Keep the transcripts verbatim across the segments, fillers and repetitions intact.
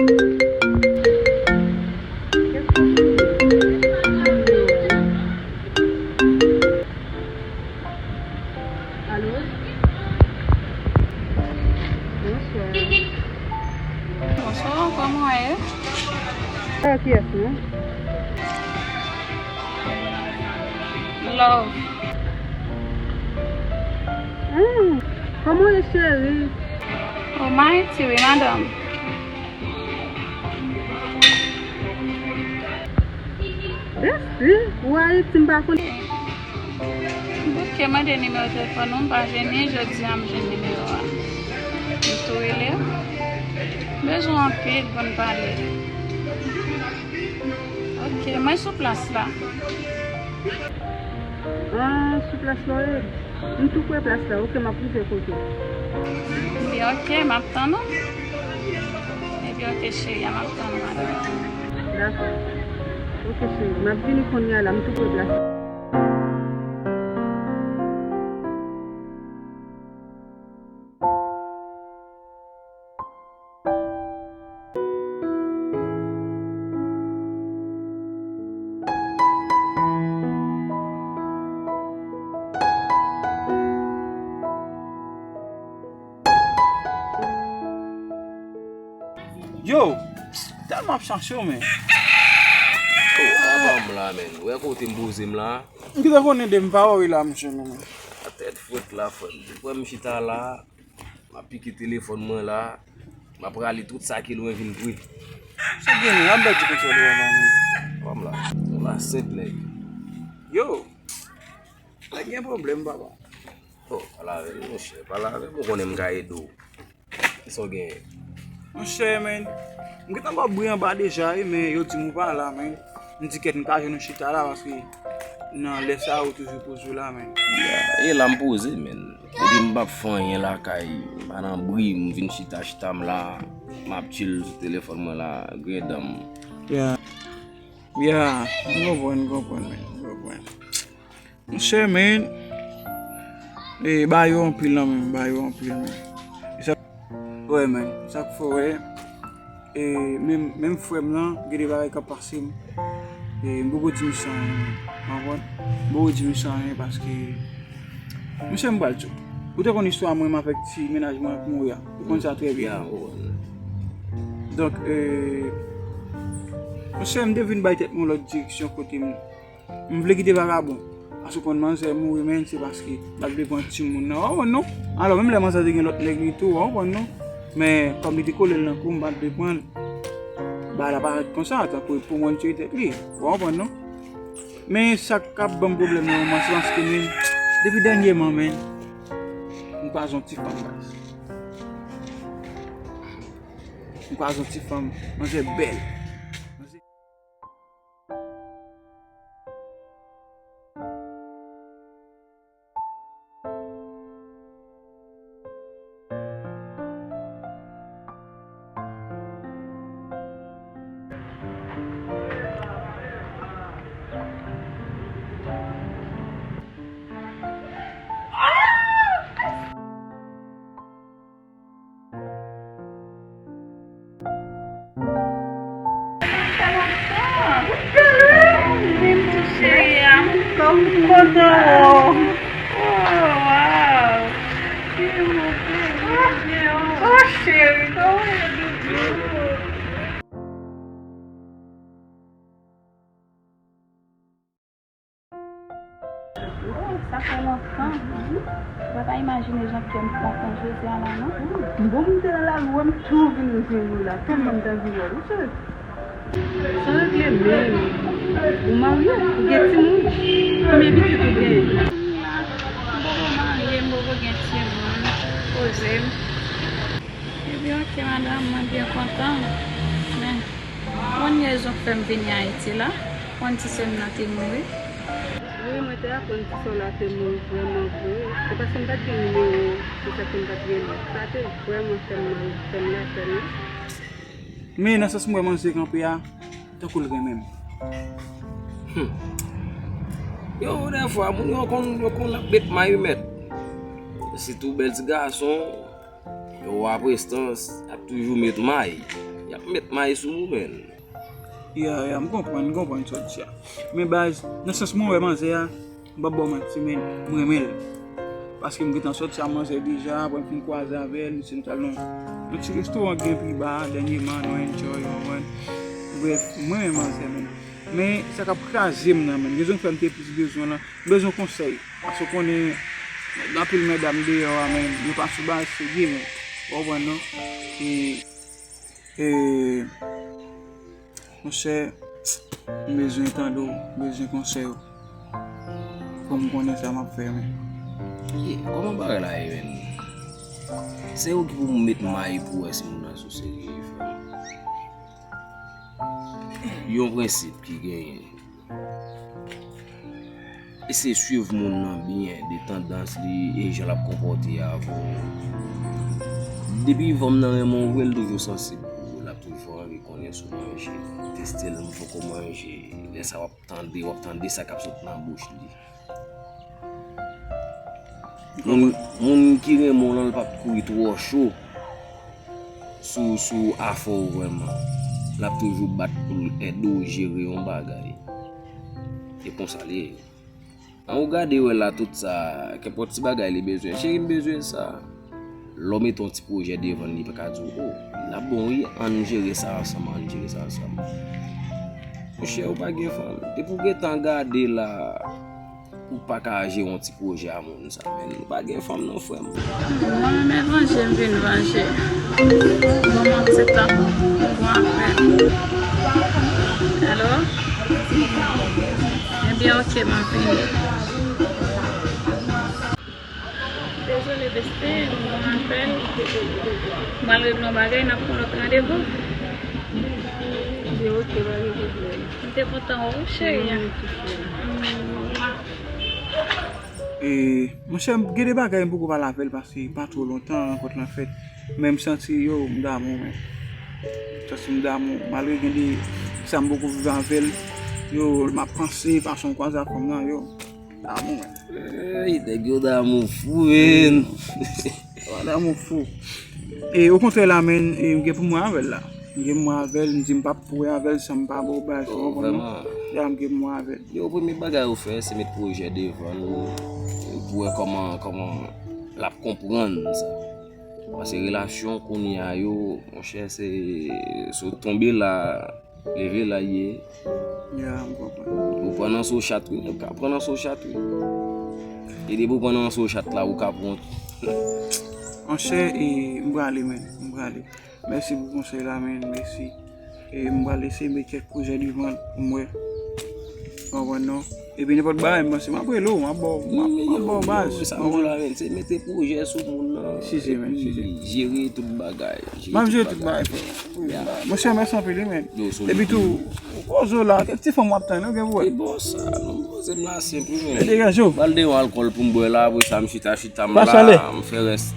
Alo? Bonswa. Bonswa, kòman w ye? Sa kiyès non? Love. Hmm, kòman w ye, cheri? Oh, m Ayiti, wi, madanm. Bèsti, ou Ayiti, m pa konnen. Bouke mande nimewo telefòn ou, m pa jwenn li, jodi a m jwenn nimewo a. M tou rele w. Bezwen w anpil pou n pale. Ok, mwen sou plas la. Ah, sou plas la w ye? M tou pre plas la, ok, m ap rive kote w. Ebyen, ok, m ap tann ou. Ebyen, ok, cheri, m ap tann ou, madanm. Dakò. Ok, cheri, m ap vini kounye a la, m tou pre plas la. Yo, tèlman ap chache w, men. Oh, apa m la, men. Wè kote m poze m la. M gentan konnen de m pa wè w la, monchè, men. A tèt frèt la, frè m. Depi w wè m chita la, m ap pike telefòn mwen la, m ap rale tout sa ki lwen vin pre. Sa gen, men, ap bèt di konsa, men. Kòm la, yon la sèt nèg. Yo, nèg gen pwoblèm, papa. Oh, pale avè m, monchè, pale avè m, ou konnen m ka ede w. Kisa w genyen? Monchè, men, m gentan bò bri anba deja, wi, men yo di m ou pa la, men. M di kèt m ka jwenn ou chita la, paske nan lè sa a, ou toujou poze w la, men. Ya, e la m poze, men. Epi m p ap fè anyen lakay, m pa nan bri, m vin chita, chita m la, m ap chill sou telefòn mwen la, griyen dan m. Ya, ya, m konprann, m konprann, men, m konprann. Monchè, men, e, bagay yo anpil nan men m, bagay yo anpil, men. E sa, wè, men, sa k fè, wè, e, menm, menm frè m lan, gen de bagay k ap pase m. E, m poko di misye anyen, men, w konprann? M poko di misye anyen paske, monchè, m pral di w. Ou te konn istwa mwen, m avèk ti mennaj mwen ap mouri a. Ou konn sa trè byen. Ya, m konprann. Donk, e, monchè, m te vin bay tèt mwen yon lòt direksyon kote m M vle kite vagabon. Paske konn manzè mouri, men, se paske l pa t vle pran timoun nan. W konprann, non? Alò, menm lè manzè te gen lòt nèg li tou, w konprann, non? Men, kòm li te kole l nan kou, m pa t vle pran l. Bagay la parèt konsa, tankou pou moun tire tèt li. W konprann, non? Men, sa k ap ban m pwoblèm nan moman, se paske, men, depi dènyèman, men, m kwaze yon ti fanm, baz. M kwaze yon ti fanm, manzè bèl. Sa fè lontan. Vin tou cheri a. Kòm m kontan wè w. Oh, wow. Oh, cheri, kòman w ye, doudou? Oh, sa fè lontan. Ou pa ka imajine jan kè m kontan jodi a la, non. Bon, m te nan lari, w wè m tou vin jwenn ou la. Tèlman m t anvi wè w, wi, cheri. Sa regle menm. Ou marye, ou gen timoun. Konbyen pitit ou genyen? M poko marye, m poko gen timoun. Poze m. Ebyen, ok, madanm, mwen byen kontan. Men, ou konn rezon k fè m vini Ayiti la? Ou konn ti sè m nan te mouri? Wi, mwen te aprann ti sè w la te mouri vrèman vre. Se paske m pa t gen nimewo, se sa k fè m pa t rele w. Sa te vrèman fè m mal, fè m lapèn, wi. Men nan sans mwen manzè kanpe a, tankou l renmen m. Hmm. Yo, dèfwa, moun yo konn, yo konn ap met may, wi, mèt. Sitou bèl ti gason, yo wa prestans ap toujou met may. Y ap met may sou ou, menn. Ya, ya, m konprann, m konprann sa w di a. Men baz, nan sans mwen wè manzè a, m p ap ba w manti, men m renmen l. Paske m gentan sòti ak manzè deja, apre m fin kwaze avè l, misye nou t al nan yon ti restoran ki gen pi ba, dènyèman, nou enjoy, w konprann. Brèf, m renmen manzè, menn. Men, sa k ap kraze m nan, menn, rezon k fè m te plis bezwen w lan, m bezwen konsèy. Paske w konnen, gen anpil medam deyò a, menn, yo pa sou baz serye, menn. W konprann, non? E, e, Monchè, m bezwen tande w, m bezwen konsèy ou. Fò m konnen sa m ap fè, men. Ye, kòman bagay la ye, menn? Se ou ki pou met may pou wè si moun nan sou serye, frè m. Yon prensip ki genyen. Eseye swiv moun nan byen, de tandans li e jan l ap konpòte avè w. Depi fanm nan renmen w vre, l toujou sansib pou ou, l ap toujou anvi konnen si w manje, teste l, m poko manje. Lè sa w ap tande, w ap tande sa k ap sot nan bouch li. Moun, moun ki renmen w lan, l p ap kouri twò cho sou, sou afè w vrèman. L ap toujou bat pou l ede w jere yon bagay. E konsa l ye. An ou gade wè la tout sa, kenpòt ti bagay li bezwen. Cheri, m bezwen sa. Lè w mete yon ti pwojè devan l, li pa ka di w, o, l ap bon wi, ann jere sa ansanm, ann jere sa ansanm. Monchè, ou pa gen fanm. Depi w gentan gade la, ou pa ka jere yon ti pwojè a moun sa, menn. Ou pa gen fanm non, frè m. Mwen menm vanje, m vin vanje. Bon, mwen se tan pou mwen. Alo? Ebyen, oke, m ap vini. Dezole, besti, m gen yon apèl. M al regle yon bagay, n ap pran lòt randevou. Ebyen, oke, pa gen pwoblèm. M te kontan wè w, cheri. Mwen menm tou, cheri. E, monchè, gen de bagay m poko pale avè l paske pa twò lontan rankont lan fèt. Men m santi, yo, m damou, men. M santi m damou. Malgre gen de sa m poko viv avè l, yo, m ap panse fason m kwaze ak fanm nan, yo. Damou, men. Ey, nèg yo damou fou, men. Yo damou fou. E, okontrè la, men, e, m gen pou mwen avè l la. M gen pou mwen avè l, m di m p ap pou avè l san m pa ba w baz, ou konprann, non? Ya, m gen pou mwen avè l. Yo, premye bagay ou fè, se met pwojè devan l, pou wè kòman, kòman l ap konprann sa. Paske relasyon kounye a yo, monchè, se, se w tonbe la, leve la ye. Ya, m konprann. Ou pran nan so chat, wi, ou ka pran nan so chat, wi. E depi ou pran nan so chat la, ou ka pran. Monchè, e, m prale, men, m prale. Mèsi pou konsèy la, men, mèsi. E m pral eseye met kèk pwojè devan l pou m wè. Ou konprann, non? Epi nenpòt bagay, m panse m ap rele w, m ap ba w, m ap, m ap ba w baz. Sa m di w la, men, se mete pwojè sou moun nan. Size, men, size. Epi jere tout bagay. M ap jere tout bagay, frè. Monchè, mèsi anpil, wi, men. Epi tou, ou poze w la, kèk ti fanm w ap tann, ou gen pou wè. E bon, sa, non, poze m la, senp, wi, men. Degaje w. M al de yon alkòl pou m bwè la, apre sa, m chita, chita, m la, m fè rès.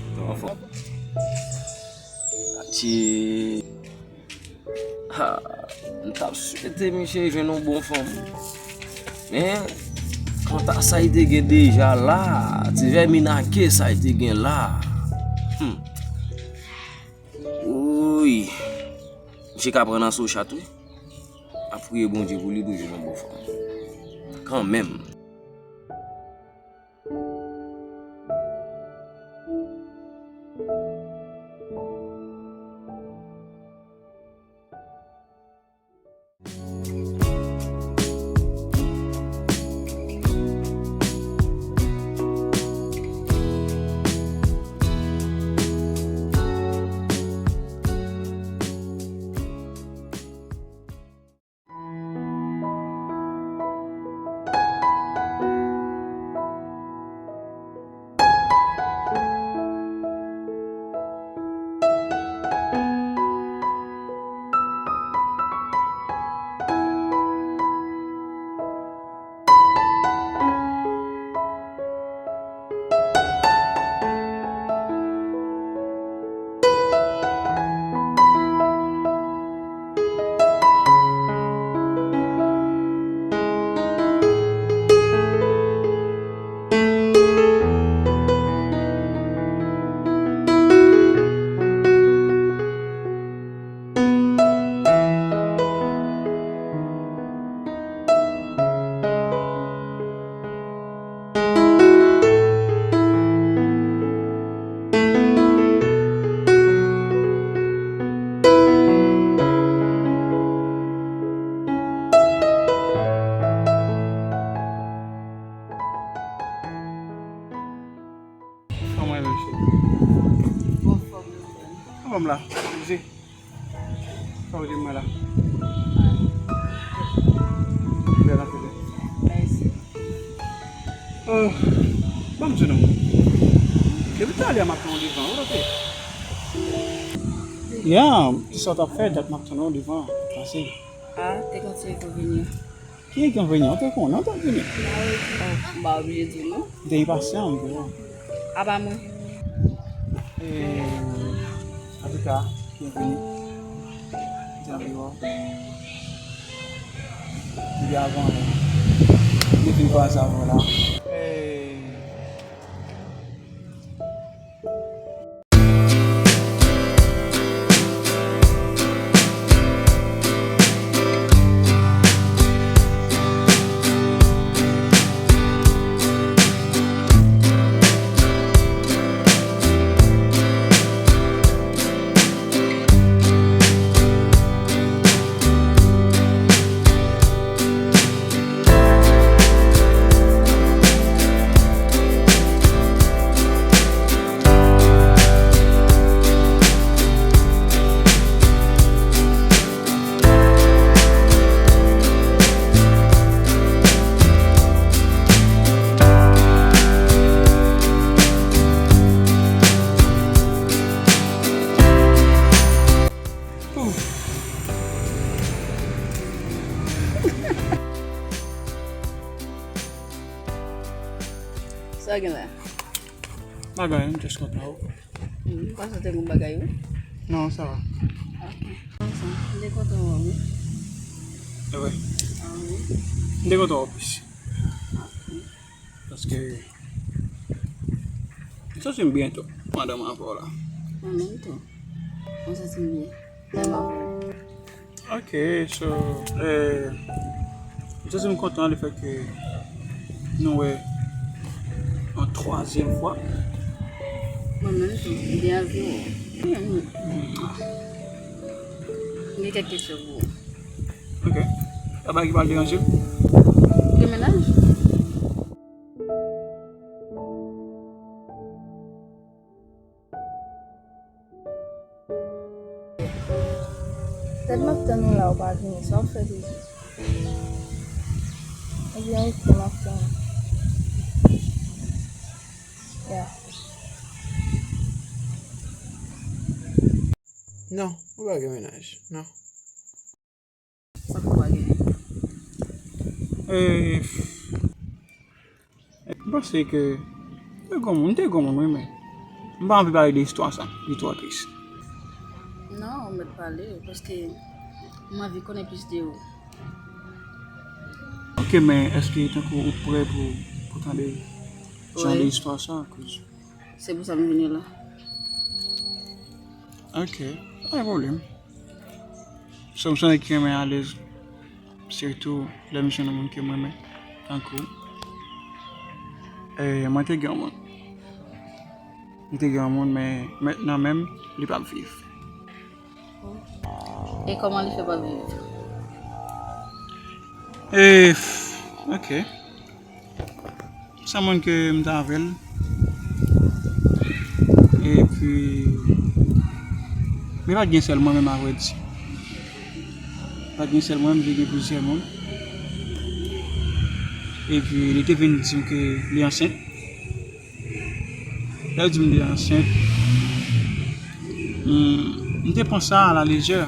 Atye. Ha, m t ap swete misye jwenn yon bon fanm. Men, kanta sa l te gen deja la, ti vèmin ake sa l te gen la. Hmm. Woy. Misye ka pran nan so chat, wi. Ap priye Bondye pou li, pou l jwenn yon bon fanm. Kanmenm. Fanm la, oze. Sa w di mwen la? Bèl anpil. Mèsi. Oh, ban m di nou. Depi talè a m ap tann w devan, ou tande? Ya, kisa w t ap fè, dat m ap tann w devan, pase. Ah, te kontinye pou vini. Ki enkonvenyan? Ou te konnen, ou t ap vini. Oh, m pa oblije di w non. M te enpasyan, m te wè. A pa mwen. E, antouka, byenveni. M te anvi wè w. M te avan, m te fin kwaze avè w la. E, Sa gen la? Bagay, m just kontan w. M panse w te gen bagay wi. Non, sa va. Ok. M te kontan wè w wi. E vre? Ah wi. M te kontan wè w plis. Paske m santi m byen tou pandan m avè w la. Mwen menm tou. Mwen santi m byen. Mwen avè w. Ok, so, eh, m santi m kontan lefèt ke nou wè yon twazyèm fwa. Mwen menm tou, m byen avè w. M gen kèk kesyon pou ou. Ok. Sa bagay ki pral deranje m? Ou gen mennaj? Tèt m ap tann ou la, ou pa vini, sa w ap fè toujou? Ebyen, oke, m ap tann ou. Ya. Non, ou pa gen mennaj, non. Sa pou pa genyen? E, m panse ke te gon moun, te gon moun, wi, men m pa anvi pale de istwa sa, li twò tris. Non, ou mèt pale, paske m anvi konnen plis de ou. Ok, men èske tankou ou prè pou, pou tande jan de istwa sa? Wi. Se pou sa m vini la. Ok, pa gen pwoblèm. So, m se yon nèg ki renmen alèz, sitou lè m jwenn yon moun ke m renmen, tankou, eh, mwen te gen yon moun. M te gen yon moun, men mentnan menm, li p ap viv. E kòman li fè pa viv? E, ok. Se yon moun ke m t avè l. Epi, men pa t gen sèl mwen menm, avrèdi. Pa t gen sèl mwen menm, te gen plizyè moun. Epi, li te vin di m ke li ansent. Lè l di m li ansent, m, m te pran sa a la lejè.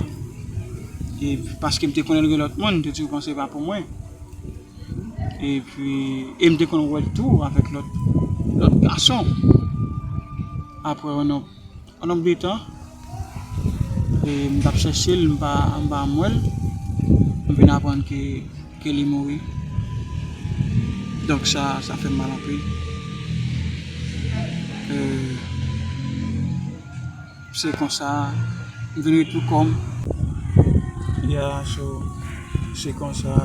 E paske m te konnen l gen lòt moun, m te toujou panse pa pou mwen. Epi, e m te konn wè l tou avèk lòt, lòt gason. Apre yon nonb, yon nonb de tan, e m t ap chèche l, m pa, m pa janm wè l. M vin aprann ke, ke li mouri. Donk sa, sa fè m mal anpil. E, se konsa, m vin ret pou kò m. Ya, so, se konsa,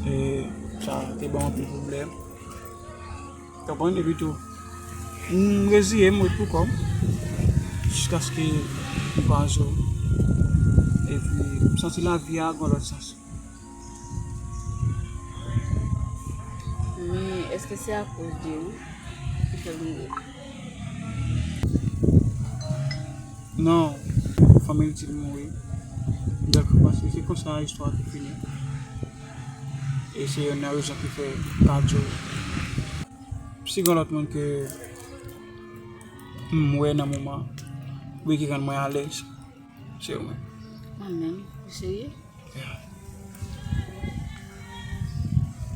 e, sa te ban m anpil pwoblèm. Konprann? Epi tou, m reziye m, m ret pou kò m, jiskaske m pa zo. Epi, m santi lavi a gon lòt sans. Men, èske se akoz de ou ki fè m rive? Non, fanmi l di l mouri. Donk, paske se konsa istwa a te fini. E se youn nan rezon ki fè m pa di w. Si gen lòt moun ke m wè nan moman, wi, ki rann mwen alèz, se ou menm. Mwen menm? Ou serye? Yeah.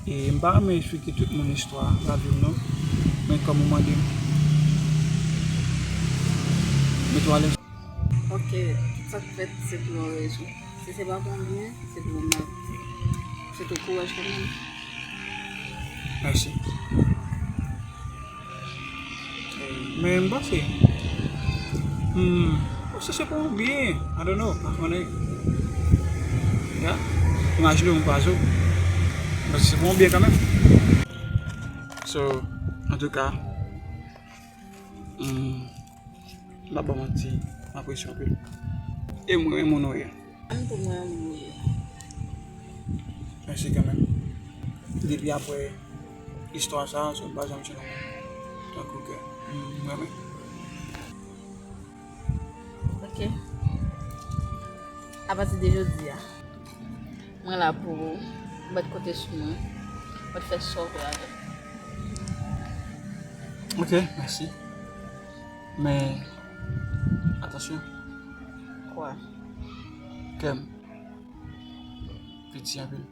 E m pa renmen eksplike tout moun istwa lavi m non. Men kòm ou mande m, mete w alèz. Ok, tout sa k fèt se pou yon rezon. Si se pa pou yon byen, se pou yon mal. Se tou kouraj kanmenm. Mèsi. Men m panse, hmm, m panse se pou yon byen. I don't know, pa konnen. Ya, imajine w m kwaze w. M panse se pou yon byen kanmenm. So, antouka, hmm, m pa ba w manti, m apresye w anpil. E mwen, mwen, mwen, Menm pou mwen, mwen mouri. Mèsi kanmenm. Depi apre istwa sa a, so m pa janm chanje non. Tankou ke m renmen. Ok. Apati de jodi a, mwen la pou ou. Ou mèt konte sou mwen. Ou mèt fè sa w vle avè m. Ok, mèsi. Men, atansyon. Kwa? Kè m piti anpil.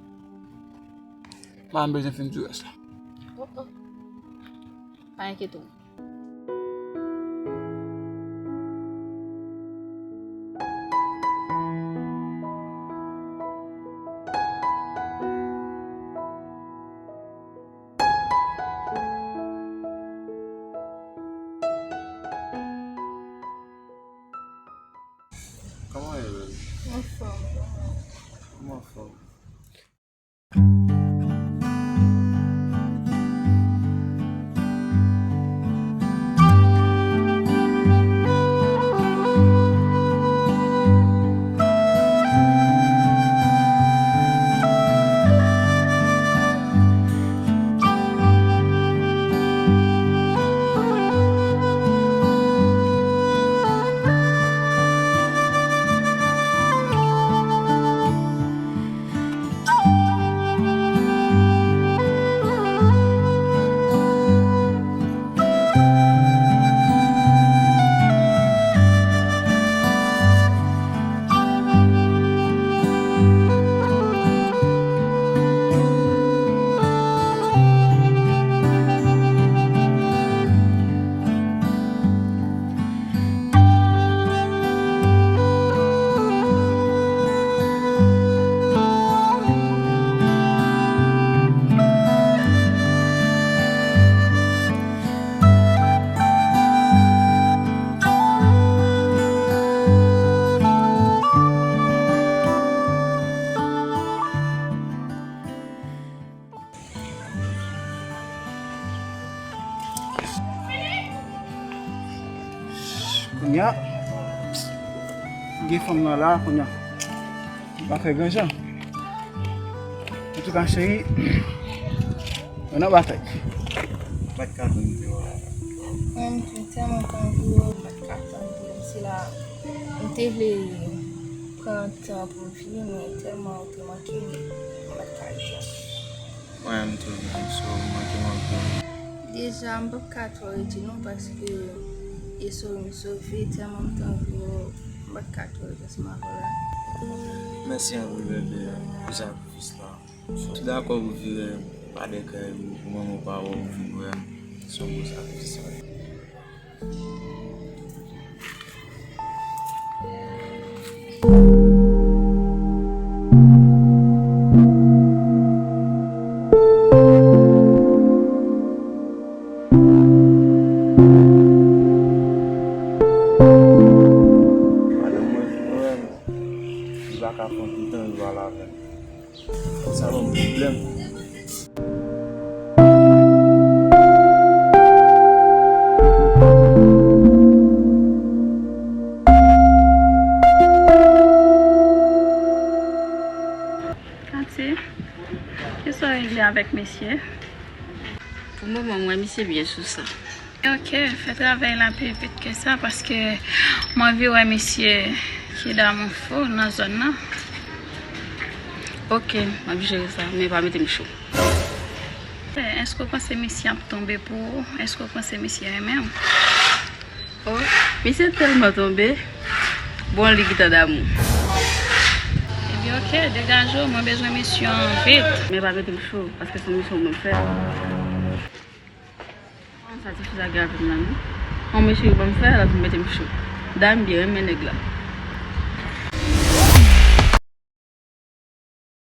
M pa bezwen fin di rès la. Oh, oh. Pa enkyete w. Kòman w ye, baby? Anfòm. Kòman w fè? Kounye a, gen fanm nan la, kounye a. M pa fè gran jan. Antouka, cheri, nou nan batay. M pa t ka tann pou yo. Mwen, m te tèlman kontan pou yo, m pa t ka tann pou yo. Se la, m te vle pran tan pou m vini, men tèlman ou te manke m, m pa t ka rete. Mwen menm tou, menm, so, m manke w anpil. Deja, m p ap ka twò rete non, paske e sove m sove, tèlman m t anvi w, m p ap ka twò rete ansanm avè w la. Mèsi anpil, bebe, pou sakrifis la. Si w dakò pou vire pa de kay ou, pou manman w pa wè w, vin wè m, se yon gwo sakrifis mwen. Madanm mwen vin wè m, li pa ka pran ti tan li pale avè m. Sa ban m pwoblèm. Tati, kisa w regle avèk mesye? Pou moman, m wè misye byen sou sa. Ok, fè travay la pi vit ke sa, paske m anvi wè mesye ki damou fou nan zòn nan. Ok, m ap jere sa, men pa mete m cho. Èske w panse misye ap tonbe pou ou? Èske w panse misye renmen w? Oh, misye tèlman tonbe. Bon, li gentan damou. Ebyen, ok, degaje w, mwen bezwen misye an vit. Men pa mete m cho, paske se yon misyon mwen fè. Sa ti fi sa gen avè m la, non? Yon mesye ban m fè, l ap mete m cho. Dam byen renmen nèg la.